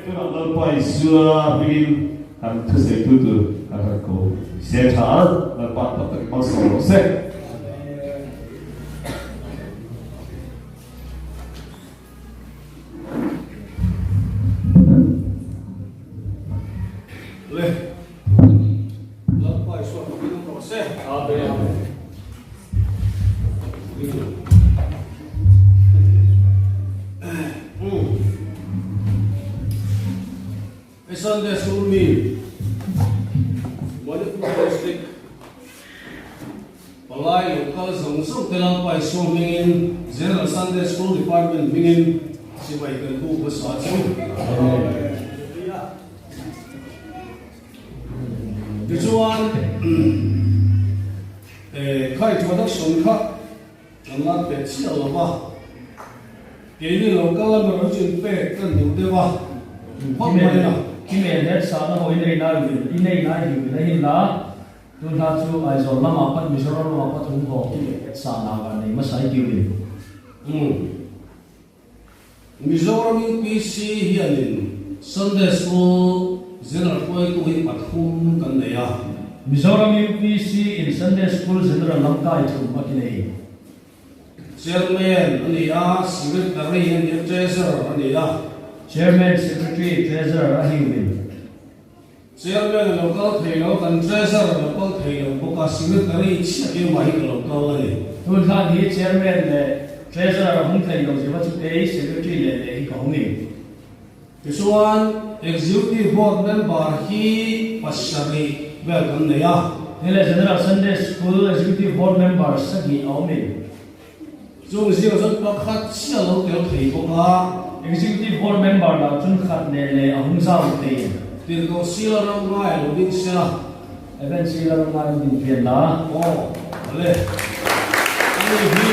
Tunah Lalpa Isua hmingin kan thusawitu tur kan han ko se tha a, Lalpa tam takin malsawm rawh se. Le Lalpa Isua hmingin awm rawh se. Amen. Sunday School mi Manipur District Palai local zawng zawng te Lalpa Isua hmingin General Sunday School Department hmingin chibai kan buk hmasa chu. Tichuan kha introduction kha kan la pe chiah lo va, keini lo kal a mero chin pek kan duh deuh a, phawt mai a. Email het sahna ho in ei nai vil in ei nai hiu vil a hin la, tun hla chu Aizawl lamah pat Mizoram lamah pat hung haw email het sahna van nei hmasa i tiu in. Umm. Mizoram UPC hianin Sunday School General hruaitu hi pathum kan nei a. Mizoram UPC in Sunday School General lam kai thum a ki nei. Chairman a ni a, Secretary a ni a, Treasurer a ni a. Chairman, Secretary, Treasurer a hiuin. Chairman a lo kal thei lo, kan Treasurer a lo kal thei lo bawk a, Secretary chiah keimah hi ka lo kal a ni. Tun hlan hi Chairman leh Treasurer a hung thei lo zeva chu kei Secretary leh leh hi ka hung in. Tichuan, Executive Board member hi pasarih vel kan nei a. Hei leh General Sunday School Executive Board member sahnih a awm in. Chung zir chuan pakhat chiah lo tel thei bawk a. Executive Board member lah chun khat leh leh a hung zau thei. Tirhkoh sila ram ngai lo ding sela. Event sila ram ngai lo ding pian la. Aw, ale. Ani hi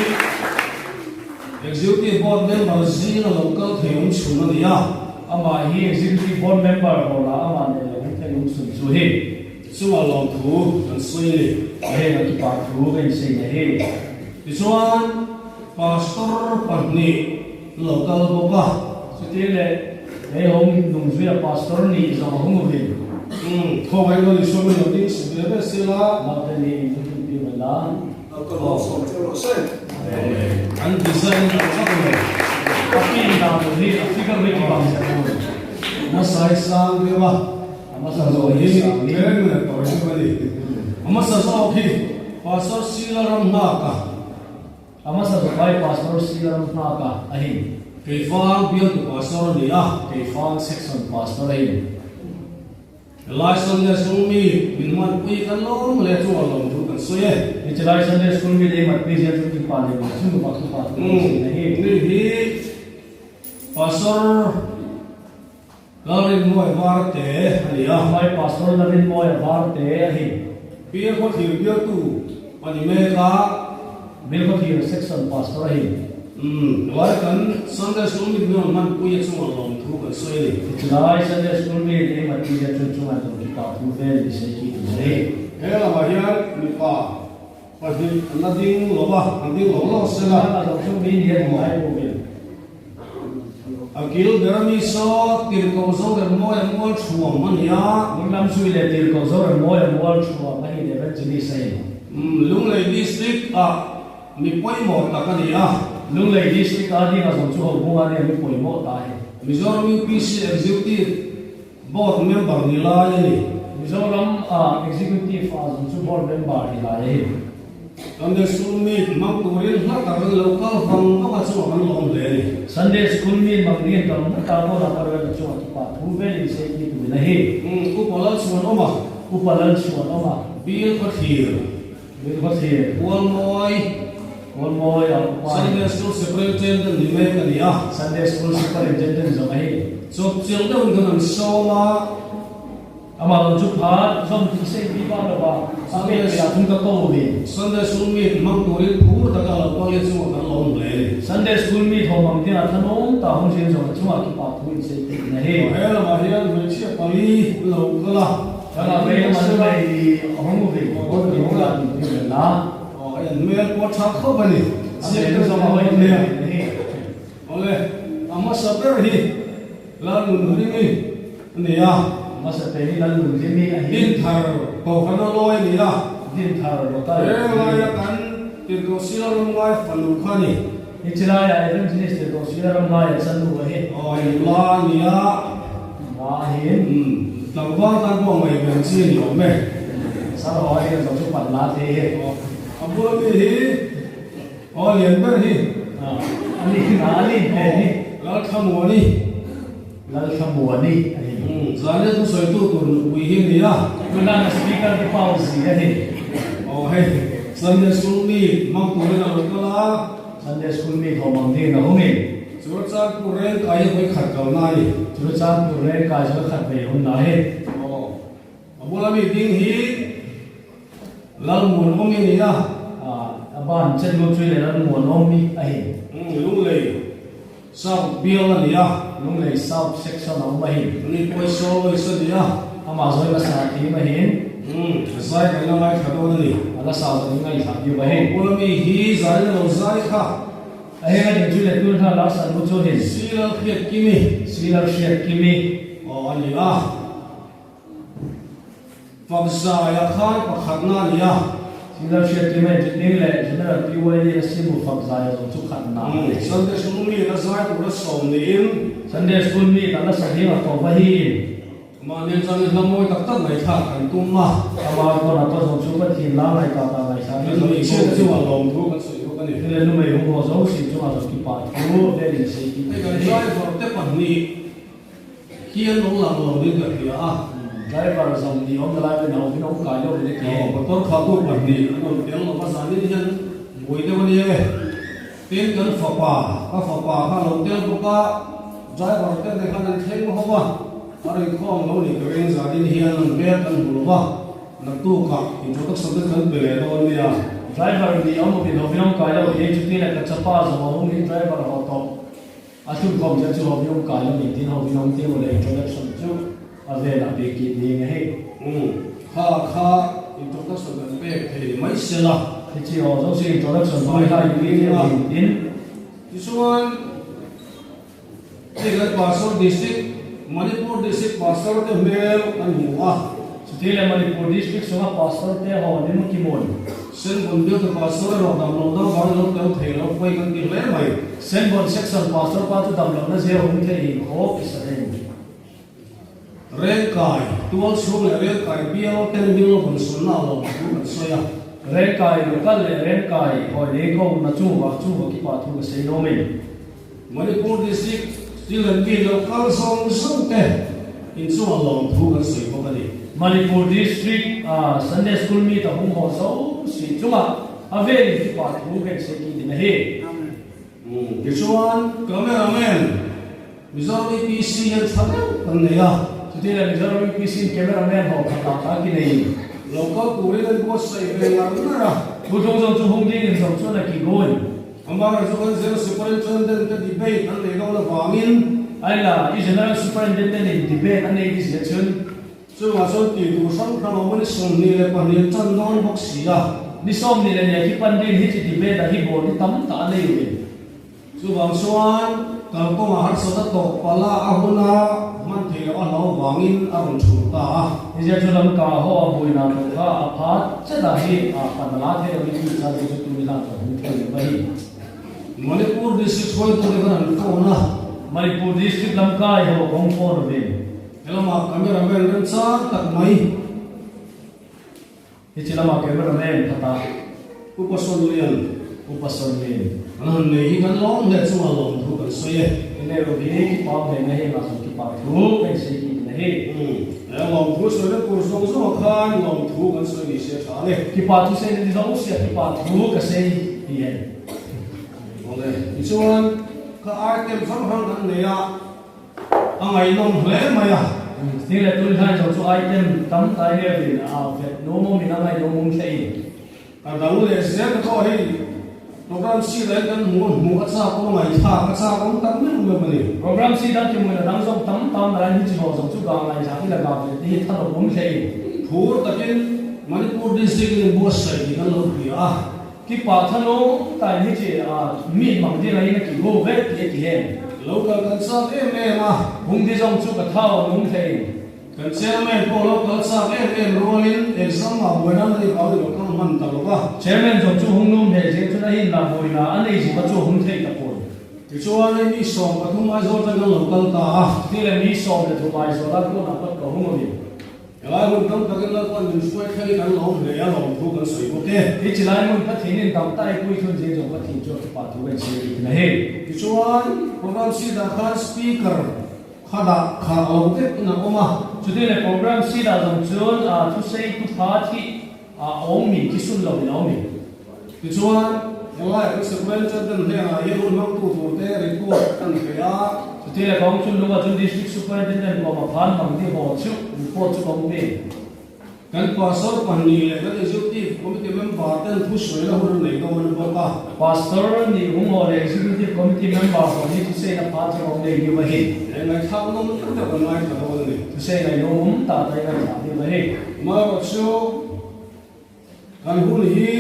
Executive Board member zinga lo kal thei awm chhun a ni a. Amah hi Executive Board member ho lah amah leh lo hung thei awm chhun chu hi. Chunga lawmthu kan sawi a ni. Heng a tupa thu ka insei na hi. Tichuan, Pastor pahnih lo kal bawk a. Chuti leh Heihawm Lungzuia Pastor nih zawng a hung uvin. Umm, khawngaih lo Isua min lo ding si ve ve se la. Naute nih in thu tum tir mai la. Lo ka lawm sawm che rawh se. An design a vak lo. A pin dan tur hi a figure hi bang se tur. Hmasai sang deuh a. A hmasa zawk hi Tlem leh tawh deuh a ni. A hmasa zawk hi Pastor Sila ram nghak a. A hmasa zawk ai Pastor Sila ram nghak a a hin. Keifang bialtu Pastor a ni a. Keifang Section Pastor a hin. Helai Sunday School mi min hmanpui kan lawm leh chu a lawm thu kan sawi e. Ni chilai Sunday School mi leh hmanpui zia chu kipa leh mi chu nupa thupa thu kan sawi na hi. Ni hi Pastor Lalrinmawia Varte a ni a. Mai Pastor Lalrinmawia Varte a ni. Bial Khawthlir bialtu a ni mek a. Bial Khawthlir Section Pastor a ni. Umm, lai kan Sunday School mi hmel hmanpui a chungah lawmthu kan sawi a ni. Tichulai Sunday School mi leh Mati a chun chungah lawmthu pah thu vel ni sawi khi tur a ni. He lamah hian mipa pahnih an la ding lo va, an ding lo lo sela. A zawng chu mi ni a ni lai pawh vel. A kil ber ami saw Tirhkoh Zoremmawi a mual thuam a ni a. Lunglam zui leh Tirhkoh Zoremmawi a mual thuam a hi Evangelist a ni. Lunglei District ah mi pawimawh tak a ni a. Lunglei District ah ding a zawng chu ho bunga nia mi pawimawh ta hi. Mizoram UPC Executive Board member ni lai a ni. Mizoram ah Executive ah zawng chu Board member ni lai a hi. Sunday School meet hmang turin hla tak an lo kal vang vang a chungah kan lawm hle a ni. Sunday School meet mang ding tam na ta pawh la parel a chungah thupa thu velin sei ti tuin a hi. Upa lal chhuan awm a. Upa lal chhuan awm a. Bil khawthlir. Bil khawthlir. Kualmawi. Kualmawi a upa hi. Sunday School Superintendent ni mek a ni a. Sunday School Superintendent zawng a hi. Chawpchilh deuhin kan han sawm a. Amah lo chu pha zawm tih sei pi vak lo va, a pek leh ah thung ka ko ve. Sunday School meet hmang turin phur taka lo kal hi chungah kan lawm hle a ni. Sunday School meet ho mang tinah thanawm ta hung zin zawng a chungah ki pah thu in sei pi na hi. He lamah hian hmeichhia pali an lo kal a. Kan ah vei lamah chu hei a hung ve bawk ni hung lah nih tir reng a. Aw hei an hmel pawh tha khawp a ni. A hmel chu zawng a hawi hle na hi. Awle, a hmasa ber hi. Lalnunhlimi a ni a. Hmasa te hi Lalnunhlimi a hi. Dinthar Kohhran a lawi a ni a. Dinthar Local. Reng laia kan Tirhkoh Sila Ramngai fanu kha a ni. Hi chilaia Evangelist Tirhkoh Sila Ramngaia channu a hi. Aw nula a ni a. Nula a hi. Umm tlangval tan pawh ngaihven chi a ni awm e. Sar haw a hian zawng chu pan la thei hi. Aw a bula mi hi. Aw lian ber hi. A ni na a ni hmel hi. Lalthlamuani. Lalthlamuani a ni. Zania chu sawitu tur nupui hi a ni a. Tunah speaker te pau zi a ni. Aw hei Sunday school mi hmang turin a lo kal a. Sunday school mi thawm ang ding a hung in. Churachandpur reng kai hi hawi khat kalna a ni. Churachandpur reng kai chu a khat ve hun lai. Aw a bula mi ding hi. Lalmuanawmi a ni a. A ban chen lu chui leh Lalmuanawmi a hin. Lunglei South bial a ni a. Lunglei South section a awm a hin. Ani pawh hi soloist a ni a. Amah zawi hmasa thim a hin. Zai kan la ngaithla dawn a ni. A la sa zawng ngaithla deuh a hin. Bula mi hi zai na lo zai kha. A heng a ding chui leh tun hna la sa lu chu hin. Silal Hriatkimi. Silal Hriatkimi. Aw a ni a. Fakzaia khan pakhatna a ni a. Singla hriat kim a inchutning leh General PYD a simu Fakzaia zawng chu khatna a ni. Sunday School mi a zai tura sawm niin. Sunday School mi kan la sahim a tawp a hi. Mahni chuan hla mawi tak tak ngaihthlak kan tum a. Amah pawn a tawh zawng chu Pathian la ngaihtuah ta ngaihthla ni zawng chu Chhiat chunga lawmthu kan sawi bawk a ni. Thil nu mei hung haw zo si chunga zawng ki pah thu velin sei tih Hei kan driver te pahnih. Hian lo lang lo in ka hria a. Driver zawng ni awm na lai pawhin a awm in awm kai lo in a ti. Aw motor khaltu pahnih an awm tel lo va zanin hian buai deuh a ni e. Tin kan fapa, ka fapa kha a lo tel bawk a, driver te nen khan an thleng ho a, a rinkhawm lo ni ka ring zanin hian an hmel kan hmu lo va, naktukah introduction te kan pe leh dawn nia. Driver ni awm awmin awmin awm kai lo hi chutin a ka chapa zawng a awm in driver haw tawh. A thunkhawm zel chu Hovium kai lo ni tin Hovium te emaw leh introduction chu a velah bik tih ni nge hei. Umm kha kha introduction kan pek thei ni mai se la. Hi chi aw zo si introduction pawh hi lai pui te emaw in tin. Tichuan hei kan Pastor District Manipur District Pastor te hmel kan hmu a. Chuti leh Manipur District chunga Pastor te ho ni maw ki mawn? Senbon bial te Pastor erawh dam lo dang vang lo tel thei lo pawi kan ti hle mai. Senbon Section Pastor pa chu dam lohna zia hung thei in khawp i sa reng. Rengkai, tual chhung leh Rengkai bial ten mil lo vawn sawnna a lawm thu kan sawi a. Rengkai local leh Rengkai hawi lei ko na chu vak chu vak i pah thu ka sei lawm in. Manipur District thil an mi lo kal zawng zawng te inchunga lawmthu kan sawi bawk a ni. Manipur District a Sunday School mi ta hung haw zo si chunga a vel in tipa thu kan sawi tih din a hi. Tichuan cameraman Mizoram UPC hian tha deuh kan nei a. Chuti leh Mizoram UPC in cameraman ho khat ah ta ki nei in. Lo kal turin an buatsaih ve ngar ngar a. Thu tlung zawng chu hung ding in zawng chuan a ki goin. Amara chu kan General Superintendent te debate an nei dawn avangin. Aila, i General Superintendent in debate a nei tih zia chun. Chungah chuan tih tur hrang hrang a awm a, ni 22 an tan dawn bawk si a. Ni 22 khi pandin hi chi debate ah hi bawr ni tam tak a nei ve. Chuvang chuan kalkawngah harsat a tawk palh a, a huna hman theih loh a hlau vangin a rawn thur ta a. Nizia chu lam ka haw a buaina tawh kha a phat chet ah hi a pan a la thei lo in tih chan chu tu ni hlan tawh hmu thei lo va hi. Manipur District hruaitute khan an phone a. Manipur District lam kai haw kawng phone a ven. Helamah cameraman remchang tak mai. Hi chi lamah cameraman khat a. Upa Sawnlian. Upa Sawnlian. An han nei hi kan lawm hle chunga lawm thu kan sawi e. Enge rawh hi ki pau hle na hi ngah zawng ki pau thu ka insawi tih na hi. Umm he lawm thu sawi na tur zawng zawng ah khan lawm thu kan sawi ni se tha le. Ki pa thu sawi na ni zawng sia ki pa thu ka sawi ti hen. Awle tichuan ka item hrang hrang kan nei a. A ngaihnawm hle mai a. Thil leh tun hian zo chu item tam tai leuhin a vet lawmawm in a ngaihnawm awm thleh in. A dang leh zel te pawh hei program sheet ah hian kan hmu a, hmuh a chak awm a, ngaihthlak a chak awm tak meuh meuh a ni. Program sheet a kimawin a dang zawng tam tam na hian hi chi hlawh zawng chu ga ngaihzah ila ga vet te hi thanawm awm thleh in. Phur takin Manipur District in inbuatsaih tih kan lo hria a. Ki pa thanawm tai hi chi a mi mang ding ah hian a ki ho vek tih a ti hen. Lo kal kan chak em em a. Hung di zawng chu ka thau a nung thei. Kan chairman pawh lo kal chak em em rualin exam ah buaina an nei vang ni lo kal hman ta lo va. Chairman zawng chu hung num hle zir chuna hin la buaina a nei zuk a chu hung thei ta pawn. Tichuan hei mi 13 Aizawl tang kan lo kal ta a. Chuti le mi 13 Aizawl a kun ah pawt ka hung awm in. Helai hun tam takin Lalpan min hruai thleng i kan lawm hle a lawm thu kan sawi bawk e. Hi chilai hmun Pathian in dam ta i pui thun zing zawng Pathian chu a thupa thu kan chhiar bik na hi. Tichuan program sheet ah khan speaker kha dah khah lo vek in a awm a. Chuti le program sheet ah zawng chuan thusei thupha thi a awm mi khi sun lo in a awm i. Tichuan helai kan superintendent hnenah hian hun hmangtu turte report kan thei a. Chuti le kawng chun lungah chuan District Superintendent Kawma Phan Mangdi haw chu report chu ka awm ve. Kan pastor pahnih leh kan Executive Committee member ten thusawi la hun an nei dawn a bawk a. Pastor nih hung haw leh Executive Committee member ho hi thusawi pha chu awm nei deuh a hi. He ngaihthak nawm deuh deuh kan ngaithla dawn a ni. Thusawi ngaihawm ta ta i ngaithla deuh a hi. Amaherawhchu kan hun hi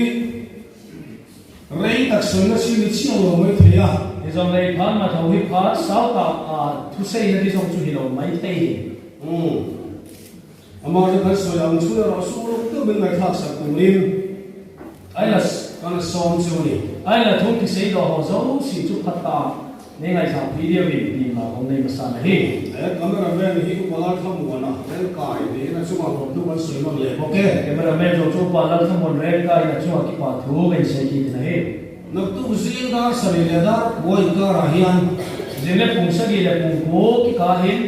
rei tak sawina chi ni chiah lo mai thei a. Ni zawng lei phan ma tho hi pha sau tak a thusawi na ti zawng chu hi lo mai thei hi. Umm. Amah chu kan sawi ang chu erawh chu uluk deuh min ngaihthlak sak turin kan sawm chu a ni. Aila thung kisei dawh ho zo si chu phat ta nei ngaihthlak pui deuh in ti mah awm nei hmasa na hi. He camera man hi Upa Lalthlamuan a rel kai niin a chungah hlawm thu kan sawi nawn leh bawk e. Camera man zawng chu Upa Lalthlamuan rel kai in a chungah kipa thu kan sawi khi ti na hi. Naktuk zing dar sarih leh dar kua inkarah hian. Zing leh pung sagi leh pung ku kikahin.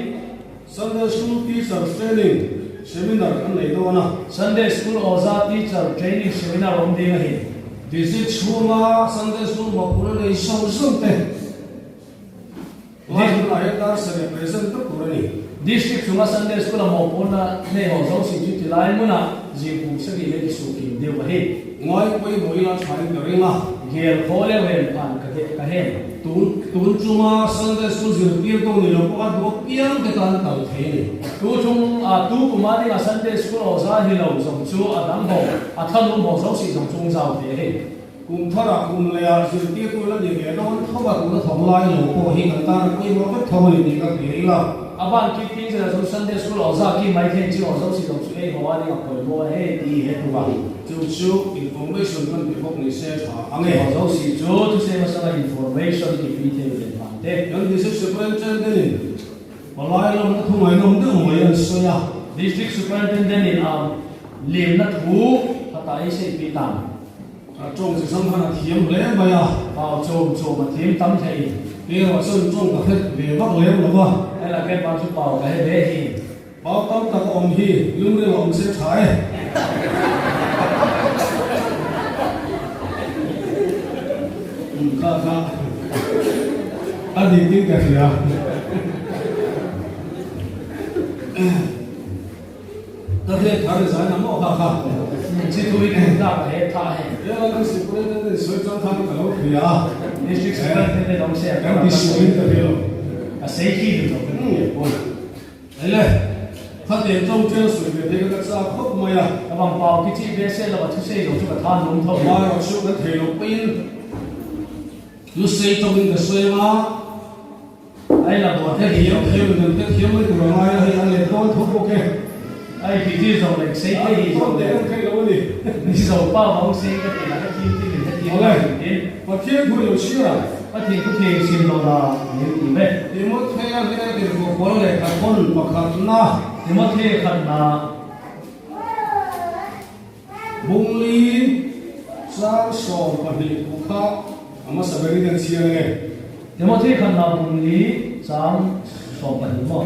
Sunday School Teacher Training Seminar kan nei dawn a. Sunday School Awza Teacher Training Seminar awm ding a hi. District chhunga Sunday School mawhphurh a nei zawng zawng te lai hunah hian dar sarih present vek tur a ni. District chhunga Sunday School a mawhphurhna nei ho zawng si chu tilai hmunah zirpum sagi leh tisuh kim deuh a hi. Ngai pawimawh ila thain ka ring a. Gel khaw leuh hem phan ka ka hem. Tun tun chunga Sunday School zirtirtu ni lo pawh a duh apiang te tan kal thei a ni. Tu chung a tu kuma dinga Sunday School aw za hi lo zawng chu a dang ho a thanum ho zo si zawng chung zau ve hei. Kum tharah kum leiah zirtirtu la ni ve dawn tho a tuna thawk lai lo pawh hi kan tan a pawimawh vek tho a ni tih ka hria ila. A ban ki ping zela chu Sunday School aw za ki mai khen chi aw zo si zawng chu ei ho a dinga pawimawh a hei ti he tu a. Chu chu information kan ti bawk ni se tha ang e. Aw zo si chu thusei hmasa la information ti pi thei ve hman te. Kan District Superintendent in palai lamna thu ngaihnawm deuh mai an sawi a. District Superintendent in a limna thu khatah ei sei pi tan. A tawng chi hrang khan a thiam hle mai a. Pau chawm chawm a thiam tam thei. Kei erawh chuan tawng ka hret ve vak lem lo va. Hela ken pang chu pau ka he ve hi. Pau tam tak a awm hi lungril a awm se tha e. Um kha kha a dik in ka hria. Ka hriat thar i zai na maw kha kha. Chi thu i kum tlak a he tha he. Ela kan superintendent sawi chang khan ka lo hria a. District superintendent awm se a Kan ti sual in ka hria lo. A sei khi duh lo kan ti a pawi. Ele, kha tiang tawng ṭel sawi ve thei ka ka chak khawp mai a. Ka bang pau ki chi ve se lo a thu sei lo chu ka than lung tho. Mai rawh chu kan thei lo pawhin lu sei tawngin ka sawi anga. Ai la buat He thiam thiam in an te thiam mai tur a ngai a, hei an let dawn tho bawk e. Ai khi chi zawng leh sei te hi zawng leh. An thei lo a ni. Ni zo pa vang sei ka ti la ka thim thim in hetiang a ni tin. Pathian thu lo chhiar a. Pathian thu thei sim lo la ni ti ve. Timothea hle tirhkoh pawl lehkha thawn pakhatna. Timothea khatna. Bungli chang 12 thu kha a hmasa berin an chhiar nge? Timothy khatna Bungli chang 12 maw?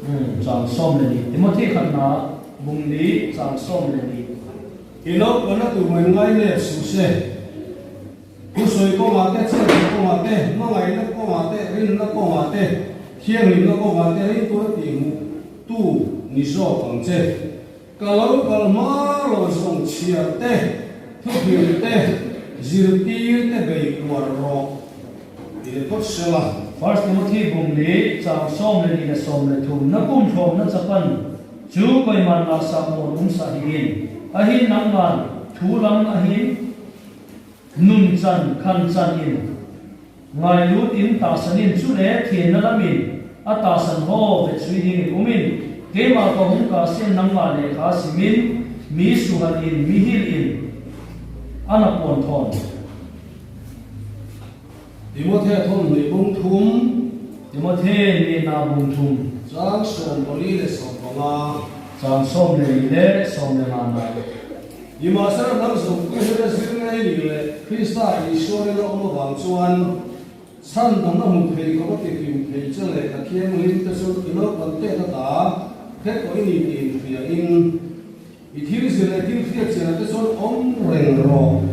Umm chang 12. Timothy khatna Bungli chang 12. I naupana tur mai ngai nep suh se. Thusawi kawngah te, chhiatna kawngah te, hmangaihna kawngah te, rinna kawngah te, thianghlimna kawngah te ringtu a tihhmuh tu ni zawk ang che. Ka lo kal hma lo zawng chhiar te, thuhrilh te, zirtir te bei uar rawh ti leh phawt se la. First Timothy bum li chang 12 leh 13 na kum hlawmna chapan chu koiman lah sak mawn um sah hi in a hin nangman thu lam a hin nun chan khan chan in. Ngai lut in tahsanin chu le thianna lamin a tahsan haw ve chui ding in umin keimah ka hung ka sian nangmah lehkha simin mi suhal in mi hil in a na puan thawn. Timothea thawmhnih bung thum. Timothea nihna bung thum. Chang 44 le 15. Chang 44 le 15 na. Nimahsela hnam zawngpui hre zir ngei ni leh Krista Isua rin a awm avang chuan chhan dang a hmu thei khawp a tihlim thei che leh a thianghlim te chu i naupang tet ata hre tawh i ni tih inhriain i thil zir leh thil hriat chianah te chuan awm reng rawh.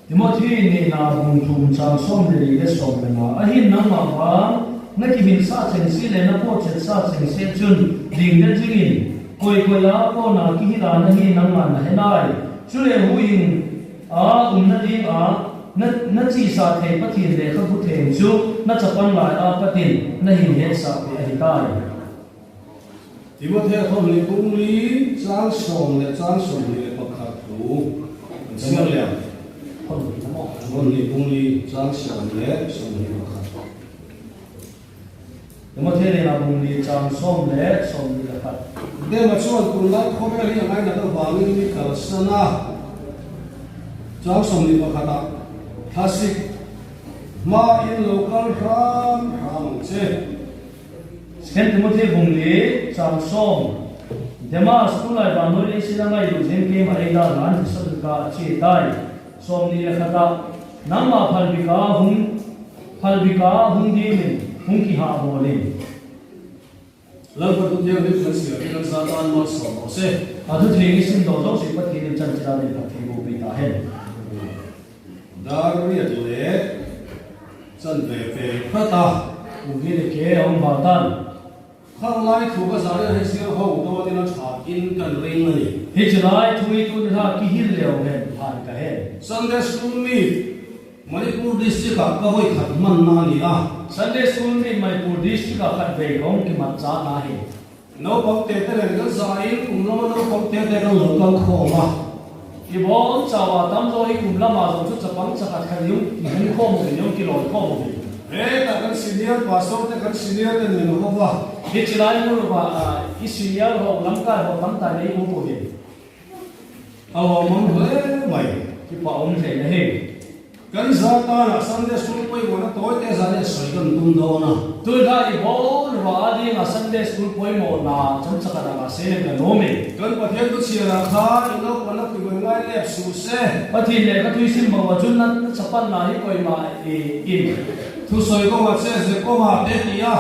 Timothy nihna bung thum chang 44 le 15 a hin nangmah vang na ki hin sa cheng si le na pawh chet sa cheng se chun ding te chingin koi koi a pawh na ki hi la na hi nangmah na henai chu le hu in a um na ding a na na chi sa thei pathin le kha bu theng chu na chapan lai a patin na hin het sa pe a hi tai. Timothea thawmhnih bung li chang sawm leh chang 21 thu an chhiar leh ang. Thawmhnih bung li chang 10 leh 21. Timothea nena bung li chang 10 leh 21. Dema chuan tunlai khawvel hi a ngainat avangin mi kalsan a, chang 21 ah thlasik hma in lo kal hram hram ang che. Second Timothy bung li chang 10 Demas tunlai van nawi lei sila ngai duh zeng keimah ei dan an Thesalonika a chi tai 21 ah nangmah phal bika hung phal bika hung dimin hung ki ha bawlin. Lalpa thu thianghlim kan siam hi kan za tan malsawm rawh se. A thu thing i sim dawh zawk si Pathian in chan chila nei khat thei bo pei ta hen. Dar riat leh chan ve pe hrat a. Uvi le ke a awm vang tan. Khang lai thu ka zah riat hei sir ho dawn in a tha in kan ring a ni. Hi chi lai thu i tun hla ki hil leo hen phan ka hen. Sunday School Meet Manipur District ah ka vawi khat hman na a ni a. Sunday School Meet Manipur District ah khat vei kawng ki mat cha na hi. Naupang te te nen kan zah in kum lama naupang te te kan lo kal khawm a. I bawn chau ah tam zawh hi kum lamah zawng chu chapang chakhat khat iung ki hung khawm uvin iung ki lawi khawm uvin. Hetah kan senior pastor te kan senior ten min hawp a. Hi chilai mur ah i senior hawk lam kai hawk lam tai nei up uvin. A lawmawm hle mai. Ki pa awm hle na hei. Kan zar tanah Sunday School pawimawhna tawi te zan hian sawi kan tum dawn a. Tunah i bawl ruah a ding a Sunday School pawimawhna chawm chak a dangah seng kan awm e. Kan Pathian thu chhiarah khan i naupangna tui ngai lep suh se. Pathian leh ka tui sim bo a chun na chapan na hi kawimah i in. Thusawi kawngah che zir kawngah te ti a.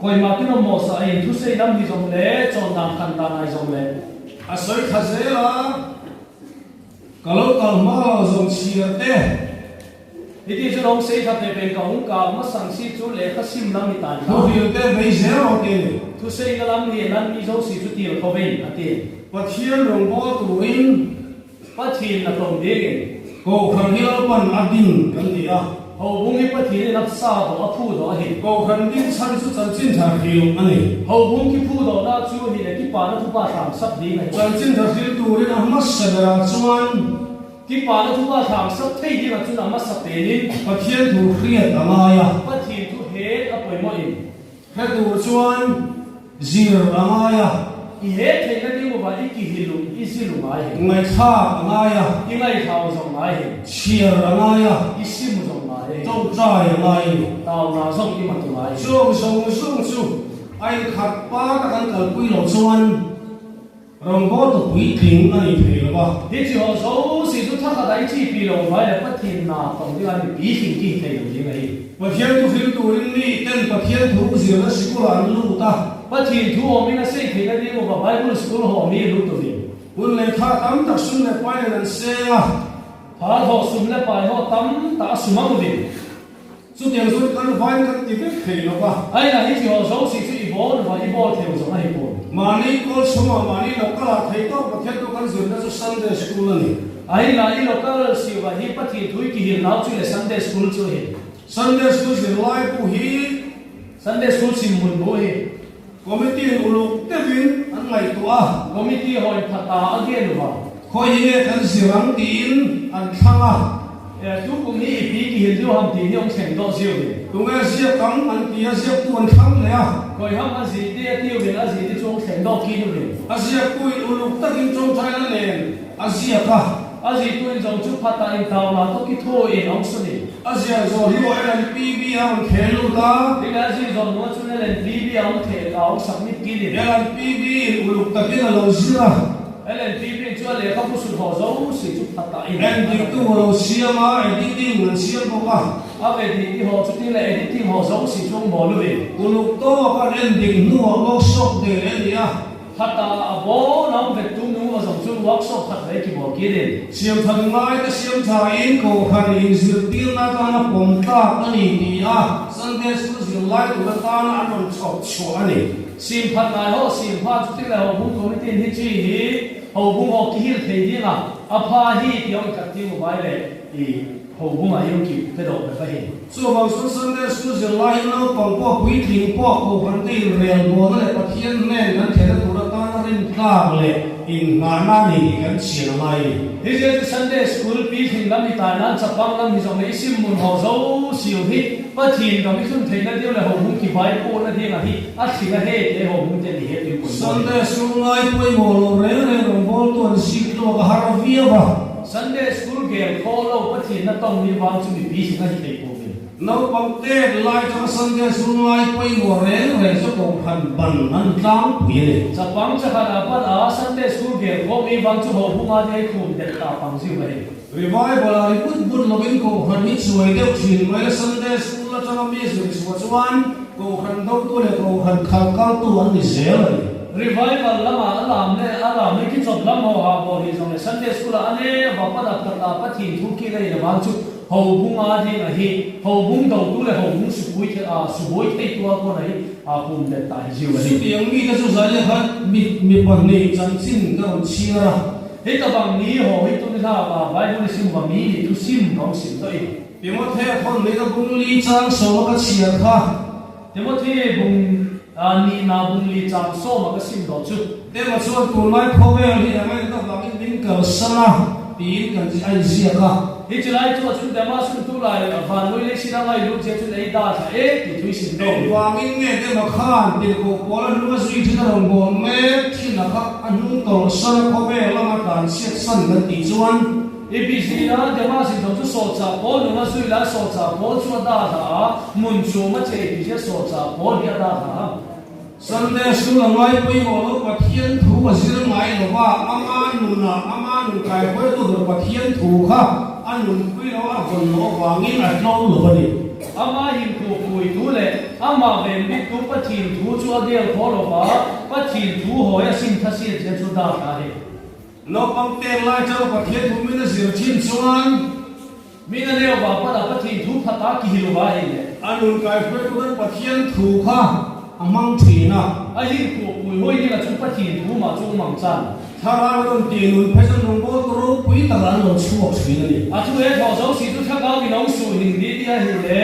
Kawimah tin awm maw sa in thusei lam hi zawng le chawn dan khan dan ai zawng le. A sawi tha zel a. Ka lo kal hma lo zawng chhiar te. Hiti chu lawm sei tha pe peng ka hung ka awm a sang si chu lehkha sim lam i tan kha. Thuhil te vei zel rawh ti ni. Thusei na lam hi nan mi zo si chu til kho vein a ti. Pathian rawngbâwl turin. Pathian na tlawm ding in. Kohhran hi Lalpan a ding kan ti a. Ho bung hi Pathian in a sa dawh a phu dawh a hi. Kohhran ding chhan chu chanchin tha hril a ni. Ho bung ki phu dawh na chu hi le ki pa na thupa hram sak ding a hi. Chanchin tha hril turin a hmasa berah chuan. Ki pa na thupa hram sak thei ding ah chuan a hmasa penin. Pathian thu hriat a ngai a. Pathian thu het a pawimawh in. Hre tur chuan zir a ngai a. I he theihna ding uva i ki hi lung i zi lu ngai he. Ngaihthlak a ngai a. I ngaihthlau zawng ngai he. Chhiar a ngai a. I sim zawng ngai he. Tawngtai a ngai a ni. Tau na zawng i matu ngai he. Chung zawng zawng chu a inkhat pa tak an kalpui loh chuan Rawngbâwl tu puitling a ni thei lo va. Hi chi haw zo si chu thla khat ai chi pi lo vai le Pathian na tawng ding a mi pi hling ki thei lo ding a hi. Pathian thu hril turin mi ten Pathian thu zirna sikul ah an lut a. Pathian thu awm in a sei theihna ding upa Bible school haw mi lut tuvin. Hun leh tha tam tak sum leh pai nen an seng a. Phal haw sum leh pai haw tam tak a sum ang vin. Chutiang chuan kan vain kan ti vek thei lo va. Aina hi chi haw zo si chu i bawl va i bawl theu zawng a hi pawn. Mahni kawl chhungah mahni local ah thei tawk Pathian tu kan zirna chu Sunday School a ni. Aina i local si va hi Pathian thui ki hil nau chu le Sunday School chu hi. Sunday School zirlai bu hi. Sunday School sim mun bu hi. Committee in uluk deuhin an ngaihtuah a. Committee hawi phata a gen va. Khawi hi nge kan zir ang tiin an thlang a. Tu kum hi i pi ki hil deuh ham tih hi awm thleng dawh ziu vin. Tunge ziak ang an ti a, ziaktu an thlang leh a. Kawi ham a zi ti a tiu vin, a zi ti chu awm thleng dawh khi nu vin. A ziaktu in uluk takin tawngtaina nen a ziak a. A zitu in zawng chu phatah in tau la tawk i thu in awm sun in. A ziak zawh hi aw LNPB a rawn theh lut a. Tin a zi zawh nua chun LNPB a awm theh a awm sak mit kin in. LNPB in uluk takin a lo zir a. LNPB chu a lehkha pu sut haw zo si chu phatah in. Endiktu a lo siam a, editing an siam bawk a. A ve tih ti haw chuti leh editing haw zo si chu maw luvin. Uluk tawk an endik hnuah workshop nei leh a ni a. Khatah a bawn ang vet tum nung a zawng chu workshop khat leh ki maw kirin. Siam that ngai te siam thain Kohhran inzirtirna atana pawm tlak a ni ti a Sunday School zirlai tur atana an rawn chhawp chhuah a ni. Sim phat ngai ho sim pha chuti leh ho bung committee in hi chi hi ho bung ho ki hil thei ding a a pha hi ti awm khat ti mobile leh i ho bung ah hian ki pe dawh pe va hin. Chuvang chuan Sunday School zirlai hi naupang pawh puitling pawh Kohhran te in relbawlna leh Pathian hnen kan thehna tur atana rintlak leh innghahna a ni tih kan chhian a ngai a ni. Hi zia chu Sunday School puitling lam hi tai nan chapang lam hi zawng leh i sim mun ho zo siu hi Pathian kam i thlun theihna deuh leh ho hung ki vai pawhna ding ah hi a thling a he te ho hung te ni he tui pawimawh ni. Sunday School ngai pawimawh lo reng reng rawngbawltu an sik tluak a har viau a. Sunday School gel khaw lo Pathian na tawng ni vang chu mipi thing a hi thei pawh vin. Naupang tet lai changa Sunday School ngai pawimawh reng reng chu kohhran ban an tlangpui a ni. Chapang chakhat ah pan a Sunday School gel khaw mi vang chu ho hung a te khum det ta pang ziu va hi. Revival a ri but but lovin Kohhran hi chuai deuh thin mai a, Sunday School atanga mi zir chhuah chuan Kohhran dotu leh Kohhran khalh kaltu an ni zel a ni. Revival lamah a lam leh a lam hi khi chawp lam ho ha bawh hi zawng leh Sunday School ah a ne va pan a khat a Pathin thu khi la in avang chu ho bung a ding a hi ho bung dotu leh ho bung supui a subuai thei tu a pawn a hi a pum let ta hi ziu a ni. Chutiang mite chu zai leh khan mi mi pahnih chanchin ka rawn chhiar a. Hei ta bang ni ho hi tun hla va Bible i sim va mi ni thu sim ka awm sim tawh i. Timothy a thawn ni ka bung li chang sawm a ka chhiar kha. Timothy bung ni na bung li chang sawm a ka sim tawh chu. Tema chuan tunlai khawvel hi a ngaihna vangin min kalsan a tiin kan a inziak a. Hi chulai chu a chun Dema sun tu lai van lui lei sin a ngai lut zia chun ei da thla e ti thui sim dawk. Engvangin nge Dema khan tirhkoh pawl a hnung a zui thin a rawn bawl mek thin a kha a hnung tawlh san a khawvel lama tlan chhiat san kan tih chuan. I busy a, Dema sin zawng chu sawh chah pawl nung a zui lai sawh chah pawl chu a da hla a, mun chum a che i ti zia sawh chah pawl hi a da hla a. Sunday School a ngai pawimawh lo Pathian thu a zir ngai lo va, ama nunah ama nun kaihruaitu ber Pathian thu kha a nunpui lo a vawn loh avangin a tlo lo a ni. Ama inkuhpui thu leh amah venbiktu Pathian thu chu a del khaw lo va, Pathian thu hawi a sim tha siat zia chu dah hla he. Naupang tek lai chauh Pathian thu min a zir thin chuan. Min a neu vang pawn a Pathian thu phat a ki hil va hei le. A nun kaihruaitu tan Pathian thu kha a hmang thin a. A hil kuh pui hawi ning a chu Pathian thu mah chu mang chan. Thlarau rawn tih nun phei chuan rawngbâwl tu ropui tak an lo chhuak thin a ni. A thu he thawh zo si chu thlarau in awm suh hing ni ti a hil le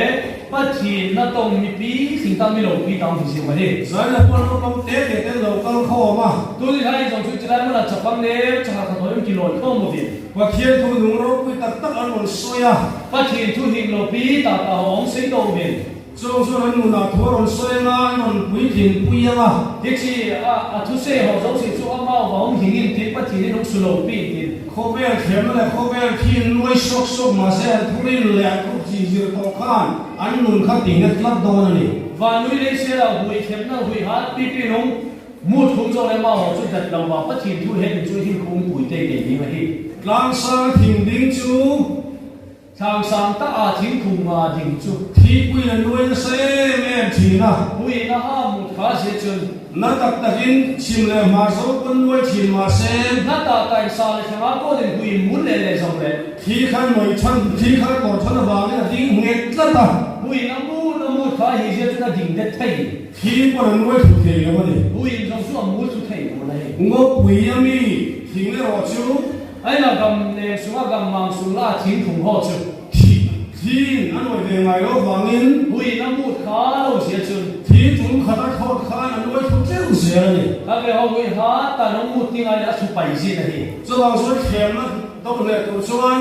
Pathian na tawng mi pi thing tan mi lo pi tam hi zir ma hi. Zaina pawh naupang te te ten lo kal khawm a. Tun i hai zawng chu chilai hmunah chapang leu chakha kha thawi ki lawi khawm lovin. Pathian thu nung ropui tak tak an rawn sawi a. Pathian thu him lo pi tak a awm sei do min. Chawng chuan an nunah thu a rawn sawi anga an rawn puitlin pui anga. Hi chi a a thu sei ho zo si chu a mau va awm hingin tin Pathian in awm su lo pi tin. Khawvel thiamna leh khawvel khi in nuai sawk sawk mahse an thu rin leh an thu chi zir tawh khan an nun kha ti nghet tlat dawn a ni. Van nui lei sia lo hui thiamna hui hat pi pi nung. Mu thum zawk leh mau ho chu dat lo vang Pathian thu he min chu him khung pui te kei ding a hi. Tlangsang thing ding chu. Tlangsang tak ah thing khung nga ding chu. Thihpui in a nuai nasa em em thin a. Pui in a ha mut kha zia chun. Na tak tak in chhim leh hmar zo pawn nuai thin mah se. Na tak tak in sa leh thlanga kawn in pui in mun leh leh zawng leh. Thi khan mawih than thi khan kawr than avangin a ding nghet tlat a. Pui in a mut a mut kha hi zia chun a ding det thei. Thi pawn an nuai thu thei lo a ni. Ui in zawng chu a mul thu thei lo a ni. Ngawpui a mi thing erawh chu. Aina gam leng sung a gam mang sung la thing thung haw chu. Thi thin a nuai ve ngai lo vangin. Ui in a mut kha lo zia chun. Thi tum khat a thlawt khan a nuai thu teuh zel a ni. Ka ve ho ui ha tan a mut ti ngai leh a thu pai zin a hi. Chuvang chuan thlemna do leh tur chuan.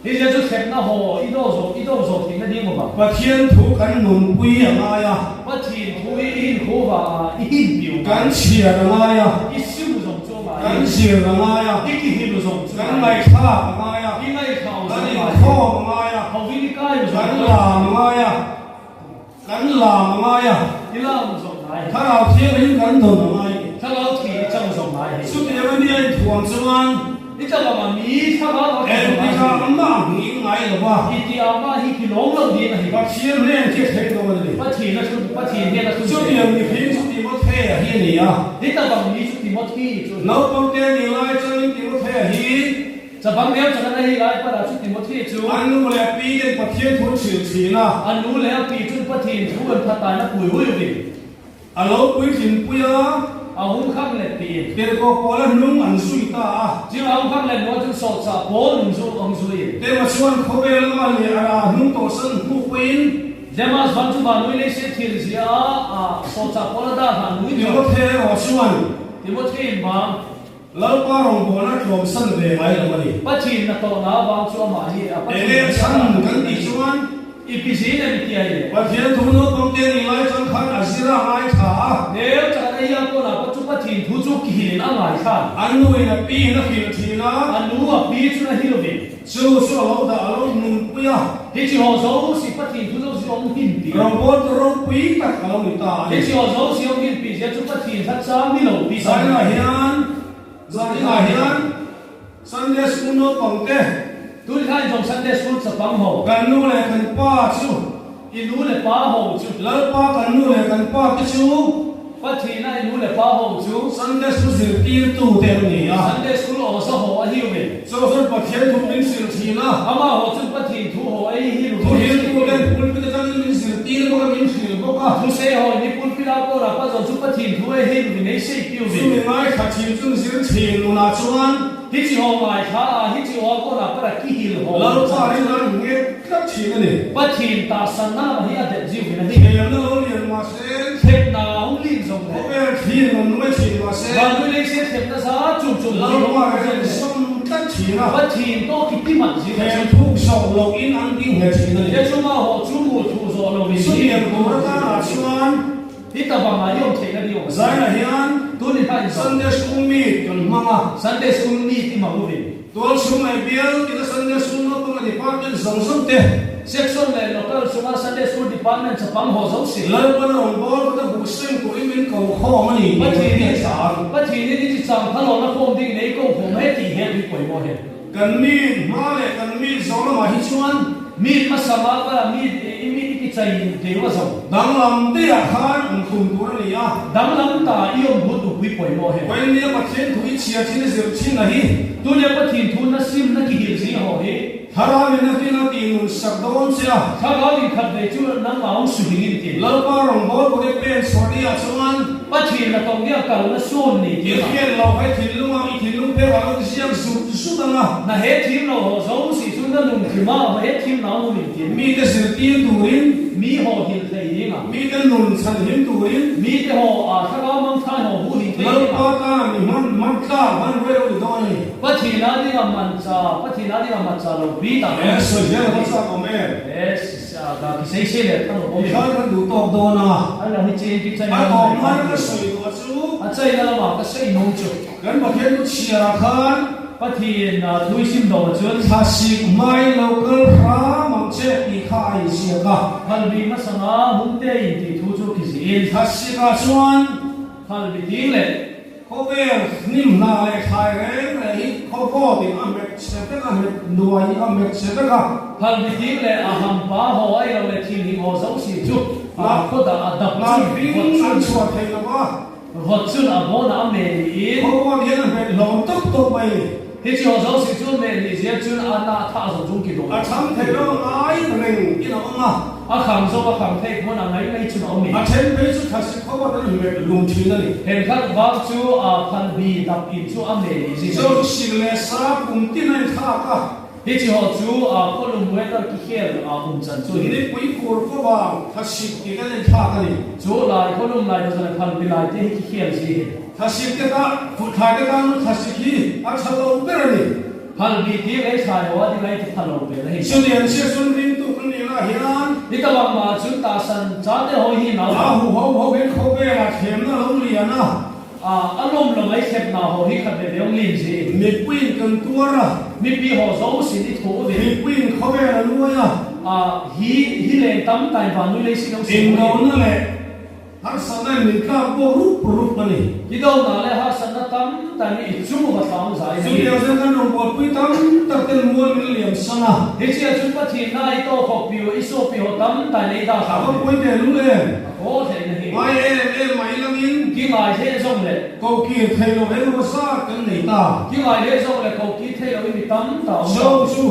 Hi zia chu thlemna haw i do zawh i do zawh theihna ding awm ang. Pathian thu kan nunpui a ngai a. Pathian thu hi i hin khu vangah i hin piu ngai. Kan chhiar a ngai a. I siu zawng chu a ngai. Kan zir a ngai a. I ki hil zawng chu a ngai. Kan ngaihthlak a ngai a. I ngaihthla zawng ngai. Kan inkhawm a ngai a. Hovin i kai zawng Kan lam a ngai a. Kan lam a ngai a. I lam zawng ngai. Thlarau Thianghlim kan dawn a ngai. Thlarau Thi i chang zawng ngai hei. Chutiang a nia inthuam chuan. I chang ang a mi thlarau a chang zawng ngai hei. Engtikah mah nging ngai lo va. I tih ah mah hi ki lawm lo niin a hi. Pathian hnen khi a thleng dawn a ni. Pathian a thun, Pathian hnen a thun che. Chutiang mihring chu Timothea hi a ni a. I chang ang mi chu Timothy chu a ni. Naupangte a nih lai chuanin Timothea hi. Chabang lio chak an ei lai parah chu Timothy chu. An nu leh a pi ten Pathian thu an hrilh thin a. A nu leh a pi chun Pathian thu an thatai na pui hui uvin. A lo puitlin pui a. A hung khang let tiin. Tirhkoh pawl a hnung an zui ta a. Ching a hung khang let nual chun sawhchah pawl nung zu ang zuiin. Tema chuan khawvel lama leh a rah hnung tawhsan hmuh puiin. Demas van chu van nui lei se thil zia a, a sawhchah pawl a dah hlan nui chuan. Timothy erawh chuan. Timothy in bang. Lalpa rawngbawlna tlawmsan ve ngai lo a ni. Pathian na tawhna avang chu amah hi a Pathian Enge chhan kan tih chuan? I pi zin em i tiai le? Pathian thu naupang te nih lai chuan khan a zir a ngai tha a. Hmel chak an ei a kawn ah pawh chu Pathian thu chu kihilin a ngai than. A nu in a pi in a hrilh thin a. A nu a pi chun a hil ve. Chu chu a lo dah a lo nunpui a. Hi chi haw zo si Pathian thu zo si awm him pi. Rawngbawltu ropui tak a lo ni ta a ni. Hi chi haw zo si awm him pi zia chu Pathian hla chang ni lo pi sa. Zaninah hian Zaninah hian Sunday School naupang te. Tunlai zawng Sunday School chapang ho. Kan nu leh kan pa chu. I nu leh pa ho chu. Lalpa kan nu leh kan pa te chu. Pathina i nu leh pa ho chu. Sunday School zirtirtu te an ni a. Sunday School aw sa haw a hiu ve. Chaw chuan Pathian thu min hrilh thin a. Amah haw chuan Pathian thu haw ei hi lu Thu hriltu ten pulpit atangin min zirtir bawk a, min hrilh bawk a. Thu sei haw in i pulpit a kawrah pa zawn chu Pathian thu ei hi lu min ei sei piu ve. Chumi ngaithla thin chuan zir thin nunah chuan. Hi chi haw ngaithla a, hi chi aw a kawrah para ki hil haw. Lalpa rin an nghet tlat thin a ni. Pathian tah sanna lamah hi a delh ziu vin a ni. Thiamna lo lian mahse. Thlemna hung lin zawng leh. Khawvel thlir rawn nuai thin mahse. Vanlui lei se thlemna za chum chum lo Lalpa rin sawm tlat thin a. Pathian tawk i ti mat zir a chu. Themthuk zawh loh in an ding hle thin a ni. He chuma haw chu mu thu zawh lo in. Chutiang tur atangah chuan. Hi ta bangah i awm theihna ni awm a si. Zainah hian. Tun i hla in zawh. Sunday School meet kan hmang a. Sunday School meet i hmang uvin. Tualchhung leh bial tina Sunday School naupang leh department zawng zawng te. Section leh local chunga Sunday School department chapang haw zo si. Lalpan rawngbâwl kawta buh seng turin min ko khawm a ni tih kan hriat chang. Pathianin i chi chang kha lawna khawm ding nei ko khawm he tih hian tui pawimawh he. Kan mi hma leh kan mi zawng lamah hi chuan. Mi hmasa mah kala mi i mi i ti chai deuh a zo. Danglam deiah khan awm tum tur a ni a. Danglam ta i awm hmu tupui pawimawh he. Vawinia Pathian thu i chhiar thin i zir thin a hi. Tunia Pathian thu na sim na ki hil zing haw hi. Thlarau in a hlin a tih nun sak dawn che a. Thlarau in khat ve chu nangmah awm su hing in tin. Lalpa rawngbâwl pawh hi pen chhuah ni ah chuan. Pathian na tawng nia kal na sawn ni ti a. I hriat lo hai thinlung ang i thinlung phek ah lo ziak zut zut ang a. Na he thim lo haw zo si chu na nun hrim a ma he thim nau awm in tin. Mite zirtir turin. Mi haw hil thei ding ang. Mite nun chhan him turin. Mite haw a thlarau mang thlai haw hu hing thei ding ang. Lalpa tan mi hman hman tlak hman ruai lo ni dawn a ni. Pathian a ding a man cha Pathian a ding a man cha lo bi tak He sawi hian a va chak awm em? He ga ki sei sei leh thang awm em? Tikhan kan duh tawk dawn a. A lang hi chen ki chai A tawp hman ka sawi duh a chu. A chai na lamah ka sawi nung chu. Kan Pathian chu chhiar ah khan. Pathian thui sim do ah chuan. Thlasik hmai lo kal hram ang che tih kha a inziak a. Khalbi hmasanga hungte in tih thu chu khi ziin. Thlasik ah chuan. Khalbi ding leh. Khawvel hnim hna leh thlai reng reng hi khawvawt in a hmet chhe vek a, hmet nuai a hmet chhe vek a. Phalmi ding leh a ham pa haw ai lo leh thil hing haw zo si chu a khaw dah a dap chun vawt chun an chhuah thei lo a. Vawt chun a bawn ah a meh niin. Khawvawt hian a hmet hlawm tawp tawp mai. Hi chi haw zo si chu meh ni zia chun a nah thah zo chung ki dawn. A chhang thei lo ngai reng in a awm a. A kham zo a kham theih hmun a ngai mai chun a awm i. A then phei chu thlasik khawp a kan hmet lum thin a ni. Thenkhat vang chu a phan bi dap in chu a meh ni zing a ni. Zo sik leh sa kum tin a inthlak a. Hi chi haw chu a khawlum weather ki khel a um chan chu hi. Nipui fur khawp a thlasik ti kan inthlak a ni. Chu lai khawlum lai na zan phan bi lai te hi ki khel zi hi. Thlasik te ta, fuhthlai te tan thlasik hi a tha lo ber a ni. Phal bi ti lei thlai ho a ti lei ti phal lo pe na hi. Chutiang chiah chuan ringtu kan nih lah hian. Hi ta bang mah chun ta san cha te hawi hi nau. A hu ho ho in khawvelah thlemna lo lian a. A a lawm lo mai thlep na ho hi khat ve ve awng lin zi. Mipuiin kan tuar a. Mipi ho zo sin i thu ve. Mipuiin khawvel a luai a. A hi hi leng tam tain van nui lei sin awng sin. Indona leh. Harsatna in min tlak pawh rup rup a ni. I dona leh harsatna tam tak hi i chung va tlang zai a ni. Chutiang chuan kan rawngbawlpui tam tak ten mual min liam san a. Hi chiah chu Pathianna i tawkhawk piu i saw pihaw tam tak in ei dah A va pawi teh lul em? A haw theihna hi. Ngai em em mai langin. Ki ngai hle zawng leh. Ko kir thei lo eng emaw zat kan nei ta. Ki ngai hle zawng leh ko kir thei lo i mi tam ta awm ta. Zo chu.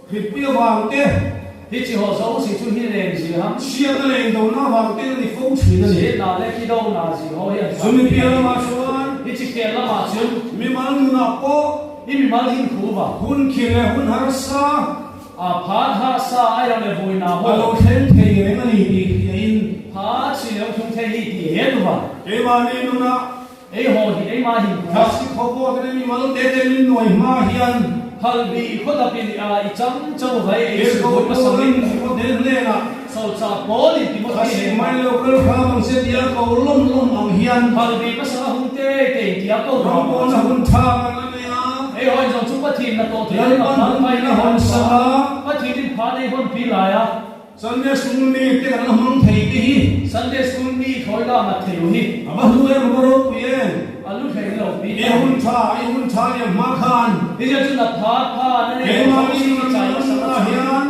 Hripui avang te. Hi chi haw zo si chu hi leng zi ham. Hriatna leh indona avang te a ni fo thin a ni. Hriatna leh khi dona zi haw hi an fak Chumi piah lamah chuan. Hi chi piah lamah chuan. Mimal nunah pawh. Hi mimal hin khu va. Hun khir leh hun harsa. A phan harsa ai lo leh vui na haw. A lo thleng thei reng a ni tih hriain. Pha chi lo thung thei hi tih he nu va. Keimahni nunah. Ei haw hi ei mah hin khua. Thasi khaw pawh te mimal te te min nuai hma hian. Phal bi khaw dap in a i chang cho vai ei su bui pasal in. Khaw den hnen ah. So cha pawl in Timothy Thasi mai lo kal hram ang se tia ko lawm lawm ang hian. Phal bi pasal a hung te te in tia ko Ram pawn a hun tha kan la nei a. Ei haw in zawng chu Pathian na tawh thei Lalpan hun min a hawn sak a. Pathian in phan ei hawn pi lai a. Sunday School mi te kan la hmang thei te hi. Sunday School mi thawi la ngat thei u hi. A va hlu em, a va ropui em. A lu hlei lo pi ta. I hun tha, i hun tha liam hma khan. Hi zia chu na pha pha na nei lo tho si ki chai hmasa la hian.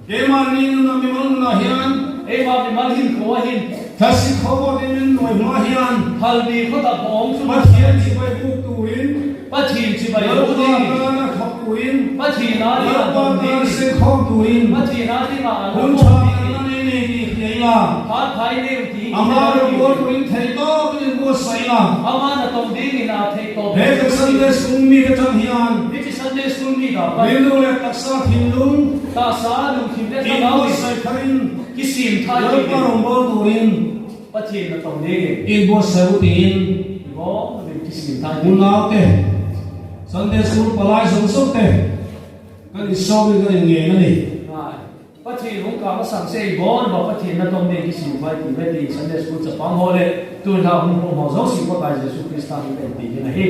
Keimahni nuna mimal nunah hian. Keimah mimal hin khaw a hin. Thasi khaw pawh tin min nuai hma hian. Phalmi khaw tak awm chu. Pathian chibai buk turin. Pathian chibai buk ding. Lalpa tana thawk turin. Pathian a ding ah Lalpa tana sengkhawm turin. Pathian a ding ah an Hun tha kan la nei nei tih hria ila. Phat phai neu ti i Ama ro bual turin theih tawkin in buatsaih ila. Ama na tawng ding in aa theih tawp He kan Sunday School mi te tang hian. Hi chi Sunday School mi dah pan. Rilru leh taksa thinlung. Taksa lungthin leh thlarau in. Inbuatsaih tharin. Ki sim thai tih Lalpa rawngbâwl turin. Pathian na tawng ding in. Inbuatsaih u tiin. Bawng in ki sim thai tih. Unaute, Sunday School palai zawng zawng te kan insawm in kan inngen a ni. Ai. Pathian hung kang a sang se i bawn ba Pathian na tawng ding ki sim thai tih ve tiin Sunday School chapang haw leh tun hla hung pawh hmang zawng si pawh kai Jesu Krista hi ka inti hin a hi.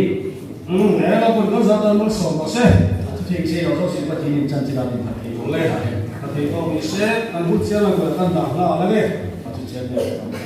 Umm, he lo pawn kan zat an malsawm bawk se. A thu thei se lo zawng si Pathian in chan chilah min that thei bawk le. A thei tawk ni se, kan hun chiang ang kan dah hla a la nge. A thu chiang deuh.